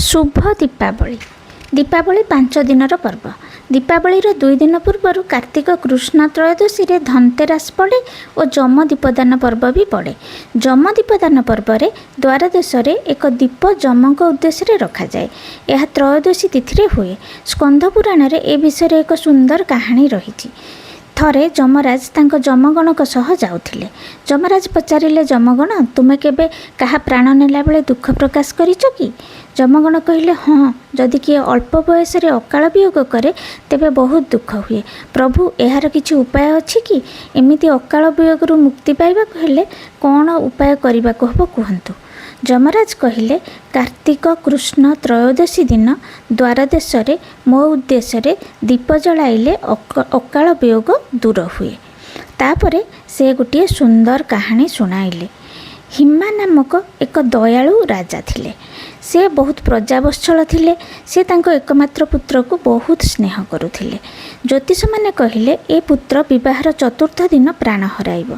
ଶୁଭ ଦୀପାବଳି। ଦୀପାବଳି 5 ଦିନର ପର୍ବ। ଦୀପାବଳିର 2 ଦିନ ପୂର୍ବରୁ କାର୍ତ୍ତିକ କୃଷ୍ଣ ତ୍ରୟୋଦଶୀରେ ଧନତେରାସ ପଡ଼େ ଓ ଯମ ଦୀପଦାନ ପର୍ବ ବି ପଡ଼େ। ଯମ ଦୀପଦାନ ପର୍ବରେ ଦ୍ୱାରଦେଶରେ ଏକ ଦୀପ ଯମଙ୍କ ଉଦ୍ଦେଶ୍ୟରେ ରଖାଯାଏ। ଏହା ତ୍ରୟୋଦଶୀ ତିଥିରେ ହୁଏ। ସ୍କନ୍ଦ ପୁରାଣରେ ଏ ବିଷୟରେ ଏକ ସୁନ୍ଦର କାହାଣୀ ରହିଛି। ଥରେ ଯମରାଜ ତାଙ୍କ ଯମଗଣଙ୍କ ସହ ଯାଉଥିଲେ। ଯମରାଜ ପଚାରିଲେ, "ଯମଗଣ, ତୁମେ କେବେ କାହା ପ୍ରାଣ ନେଲାବେଳେ ଦୁଃଖ ପ୍ରକାଶ କରିଛ କି?" ଯମଗଣ କହିଲେ, "ହଁ, ଯଦି କିଏ ଅଳ୍ପ ବୟସରେ ଅକାଳ ବିୟୋଗ କରେ, ତେବେ ବହୁତ ଦୁଃଖ ହୁଏ। ପ୍ରଭୁ, ଏହାର କିଛି ଉପାୟ ଅଛି କି? ଏମିତି ଅକାଳ ବିୟୋଗରୁ ମୁକ୍ତି ପାଇବାକୁ ହେଲେ କ'ଣ ଉପାୟ କରିବାକୁ ହେବ, କୁହନ୍ତୁ।" ଯମରାଜ କହିଲେ, "କାର୍ତ୍ତିକ କୃଷ୍ଣ ତ୍ରୟୋଦଶୀ ଦିନ ଦ୍ୱାରଦେଶରେ ମୋ ଉଦ୍ଦେଶ୍ୟରେ ଦୀପ ଜଳାଇଲେ ଅକାଳ ବିୟୋଗ ଦୂର ହୁଏ।" ତାପରେ ସେ ଗୋଟିଏ ସୁନ୍ଦର କାହାଣୀ ଶୁଣାଇଲେ। ହିମା ନାମକ ଏକ ଦୟାଳୁ ରାଜା ଥିଲେ। ସେ ବହୁତ ପ୍ରଜାବତ୍ସଳ ଥିଲେ। ସେ ତାଙ୍କ ଏକମାତ୍ର ପୁତ୍ରକୁ ବହୁତ ସ୍ନେହ କରୁଥିଲେ। ଜ୍ୟୋତିଷମାନେ କହିଲେ, ଏ ପୁତ୍ର ବିବାହର ଚତୁର୍ଥ ଦିନ ପ୍ରାଣ ହରାଇବ।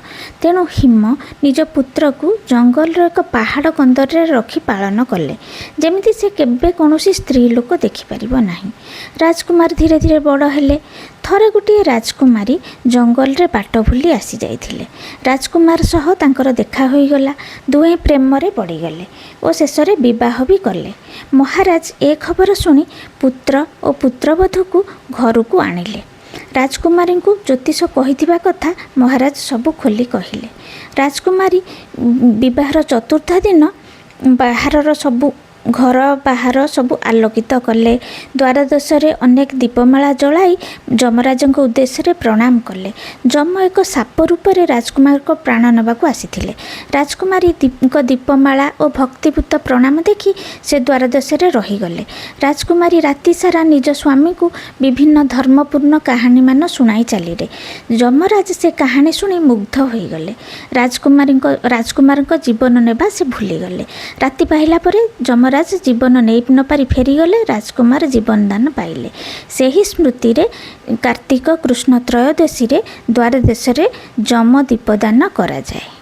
ତେଣୁ ହିମ ନିଜ ପୁତ୍ରକୁ ଜଙ୍ଗଲର ଏକ ପାହାଡ଼ କନ୍ଦରରେ ରଖି ପାଳନ କଲେ, ଯେମିତି ସେ କେବେ କୌଣସି ସ୍ତ୍ରୀ ଲୋକ ଦେଖିପାରିବ ନାହିଁ। ରାଜକୁମାର ଧୀରେ ଧୀରେ ବଡ଼ ହେଲେ। ଥରେ ଗୋଟିଏ ରାଜକୁମାରୀ ଜଙ୍ଗଲରେ ବାଟ ଭୁଲି ଆସିଯାଇଥିଲେ। ରାଜକୁମାର ସହ ତାଙ୍କର ଦେଖା ହୋଇଗଲା। ଦୁହେଁ ପ୍ରେମରେ ପଡ଼ିଗଲେ ଓ ଶେଷରେ ବିବାହ ବି କଲେ। ମହାରାଜ ଏ ଖବର ଶୁଣି ପୁତ୍ର ଓ ପୁତ୍ରବଧୂକୁ ଘରକୁ ଆଣିଲେ। ରାଜକୁମାରୀଙ୍କୁ ଜ୍ୟୋତିଷ କହିଥିବା କଥା ମହାରାଜ ସବୁ ଖୋଲି କହିଲେ। ରାଜକୁମାରୀ ବିବାହର ଚତୁର୍ଥ ଦିନ ବାହାରର ସବୁ ଘର ବାହାର ସବୁ ଆଲୋକିତ କଲେ। ଦ୍ୱାରଦେଶରେ ଅନେକ ଦୀପମାଳା ଜଳାଇ ଯମରାଜଙ୍କ ଉଦ୍ଦେଶ୍ୟରେ ପ୍ରଣାମ କଲେ। ଯମ ଏକ ସାପ ରୂପରେ ରାଜକୁମାରଙ୍କ ପ୍ରାଣ ନେବାକୁ ଆସିଥିଲେ। ରାଜକୁମାରୀଙ୍କ ଦୀପମାଳା ଓ ଭକ୍ତିପୂତ ପ୍ରଣାମ ଦେଖି ସେ ଦ୍ୱାରଦେଶରେ ରହିଗଲେ। ରାଜକୁମାରୀ ରାତି ସାରା ନିଜ ସ୍ୱାମୀଙ୍କୁ ବିଭିନ୍ନ ଧର୍ମପୂର୍ଣ୍ଣ କାହାଣୀମାନ ଶୁଣାଇ ଚାଲିଲେ। ଯମରାଜ ସେ କାହାଣୀ ଶୁଣି ମୁଗ୍ଧ ହୋଇଗଲେ। ରାଜକୁମାରଙ୍କ ଜୀବନ ନେବା ସେ ଭୁଲିଗଲେ। ରାତି ପାହିଲା ପରେ ଯମରାଜ ଜୀବନ ନେଇ ନପାରି ଫେରିଗଲେ। ରାଜକୁମାର ଜୀବନ ଦାନ ପାଇଲେ। ସେହି ସ୍ମୃତିରେ କାର୍ତ୍ତିକ କୃଷ୍ଣ ତ୍ରୟୋଦଶୀରେ ଦ୍ୱାରଦେଶରେ ଯମ ଦୀପଦାନ କରାଯାଏ।